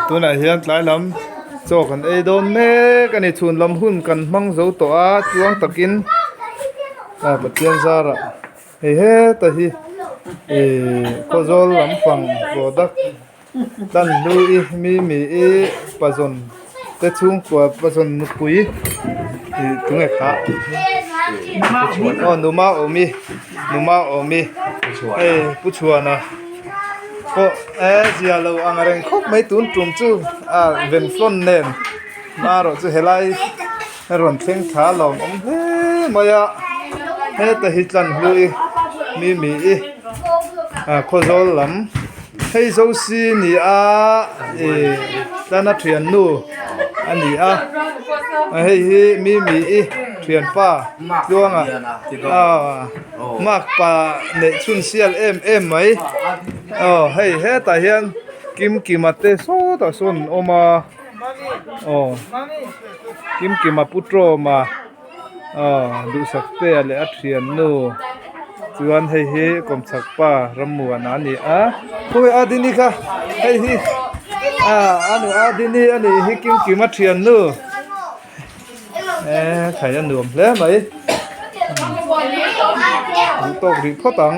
Tunah hian tlai lam chaw kan ei dawn mek a ni chhun lam hun kan hmang zo tawh a tluang takin a Pathian zarah hei heta hi ihh khawzawl lampang product tan hlui mi mi i pazawn te chhungkua pazawn nupui ih tunge kha aw numa awmi numa awmi hei pu chhuana pawh e zia lo ang reng khawp mai tun tum chu a venflon nen marawh chu helai a rawn thleng thla lawm awm hle mai a heta hi tlan hlui mi mi i ah khawzawl lam hei zosi ni a ih tlana thiannu a ni a hei hi mi mi i thianpa tluanga ah makpa neih chhun sial em em mai aw hei hetah hian kimkima te sawtah sawn an awm a. Aw Kimkima pu Tawma aw duhsak te leh a thiannu chuan hei hi kawmchhak pa Rammuana a ni a khawi Adini kha hei hi ah a ni Adini a nih hi Kimkima thiannu eh thlai a nuam hle mai duh tawk rih phawt ang.